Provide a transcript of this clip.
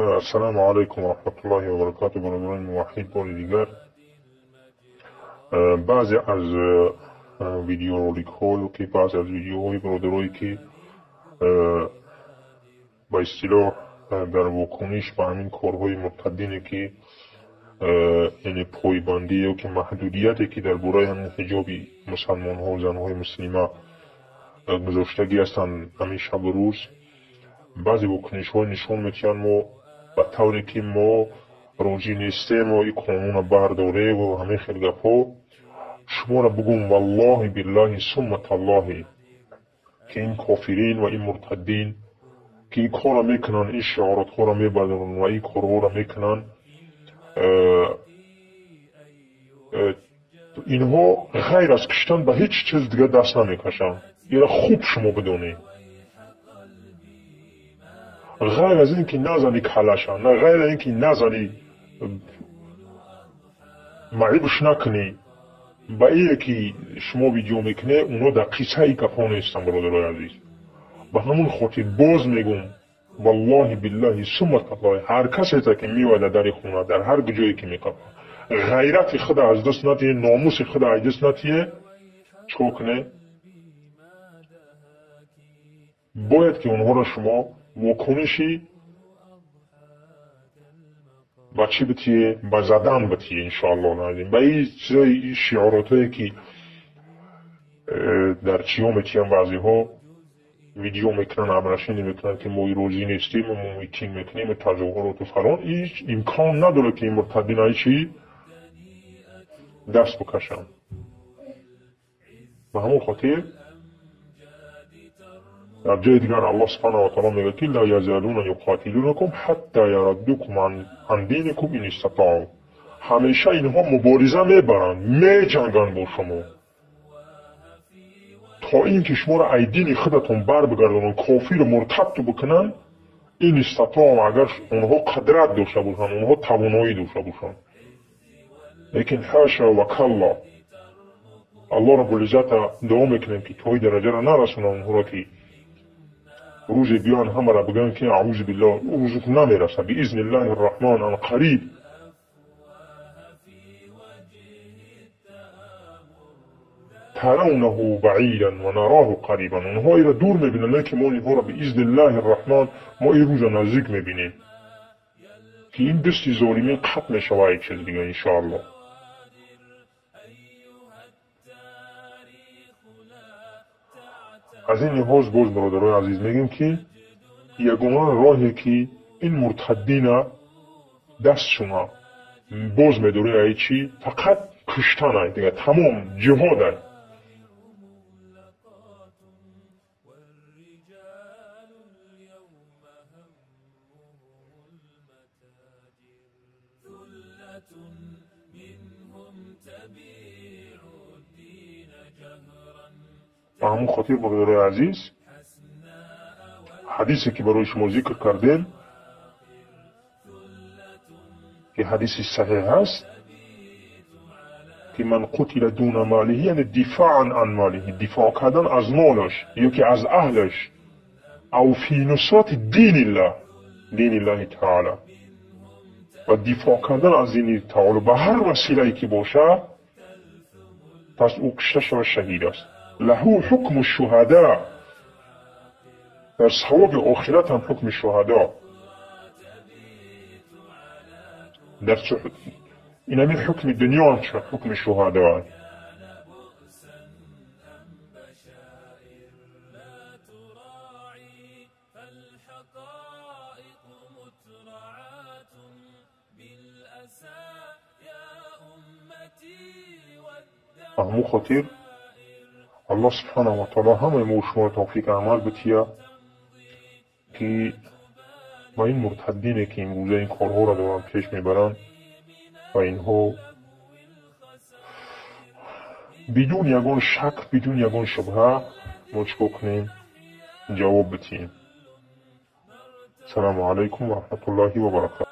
Ассалому алайкум ва раҳматуллоҳи ва баракатуҳ. Бародарони муваҳҳид, бори дигар баъзе аз видеороликҳо ё ки баъзе аз видеоҳои бародарое, ки ба истилоҳ дар вокуниш ба ҳамин корҳои муртаддине, ки яъне пойбандӣ ё ки маҳдудияте, ки дар бораи ҳамин ҳиҷоби мусалмонҳо, занҳои муслима гузоштагӣ ҳастанд, ҳамин шабу рӯз баъзе вокунишҳо нишон медиҳанд, мо ба тавре ки мо розӣ нестем ва ин қонунро бардорем ва ҳамин хел гапҳо. Шуморо бугум, валлоҳи биллаҳи сумма таллоҳи, ки ин кофирин ва ин муртаддин, ки ин корро мекунанд, ин шиоротҳоро мебардоранд ва ин корҳоро мекунанд, инҳо ғайр аз куштан ба ҳеҷ чиз дигар даст намекашанд. Ира хуб шумо бидонед. Ғайр аз ин ки назани калаша, на ғайр аз ин ки назани, маъибш накунӣ, ба ие ки шумо видео мекунед, онҳо дар қиссаи гапҳо нестанд, бародарои азиз. Ба ҳамон хотир боз мегӯм, валлоҳи биллаҳи сумма таллоҳи, ҳар касете ки меояд дар дари хона, дар ҳар ҷое ки мекапад, ғайрати худа аз даст натиҳе, номуси худа аз даст натиҳе, чикор кунед? Бояд ки онҳоро шумо вокуниши ба чӣ битие? Ба задан битие, иншоаллоҳ. Ба ин чизои шиоротое ки дар чиё метиҳанд, баъзеҳо видео мекунанд, обращение мекунанд, ки мо розӣ нестем, мо митинг мекунем, тазоҳуроту фалон, ҳеҷ имкон надорад, ки ин муртаддин ай чӣ даст бикашанд. Ба ҳамон хотир дар ҷои дигар Аллоҳ субҳанаҳу ва таъоло мегӯяд, ки ла язалуна юқотилунакум ҳатта яраддукум ан диникум ин истатоу. Ҳамеша инҳо мубориза мебаранд, меҷанганд бо шумо, то ин ки шуморо ай дини худатон барбигардонанд, кофиру муртадту бикунанд. Ин истатоу, агар онҳо қудрат дошта бошанд, онҳо тавоноӣ дошта бошанд. Лекин ҳаша ва калло, Аллоҳ раббулиззата дуо мекунем, ки то ин дараҷаро нарасонад онҳоро, ки рӯзе биёянд, ҳамаро бигӯянд, ки аузу биллоҳ, рӯзе намерасад, биизни ллоҳи рраҳмон ан қариб. Таравнаҳу баидан ва нароҳу қарибан. Онҳо иро дур мебинанд, лекин мо инҳоро биизни ллоҳи рраҳмон мо ин рӯза наздик мебинем, ки ин дасти золимин қатъ мешавад, як чиз дига, иншоаллоҳ. Аз ин лиҳоз боз, бародарои азиз, мегӯем, ки ягона роҳе ки ин муртаддина дастшуна боз медорӣ, ай чӣ? Фақат куштан, ай дига тамом, ҷиҳод ай. Ба ҳамон хотир, бародарои азиз, ҳадисе ки барои шумо зикр кардем, ки ҳадиси саҳеҳ аст, ки ман қутила дуна малиҳи, яъне дифоан ан малиҳи, дифоъ кардан аз молаш ё ки аз аҳлаш, ав фи нусрати диниллаҳ, диниллаҳи таъала, ва дифоъ кардан аз дини таъоло ба ҳар василае ки бошад, пас ӯ кушта шавад, шаҳид аст. Лаҳу ҳукму шуҳада, дар савоби охират ҳам ҳукми шуҳадо. Дар инами ҳукми дунё ҳам ҳукми шуҳадо. Ба ҳамон хотир Аллоҳ субҳанаҳу ва таъоло ҳамаи мо шуморо тавфиқи амал бития, ки ба ин муртаддине, ки имрӯза ин корҳоро доранд пеш мебаранд, ва инҳо бидун ягон шак, бидун ягон шубҳа мо чӣ кор кунем? Ҷавоб битием. Ассалому алайкум ва раҳматуллоҳи ва баракатуҳ.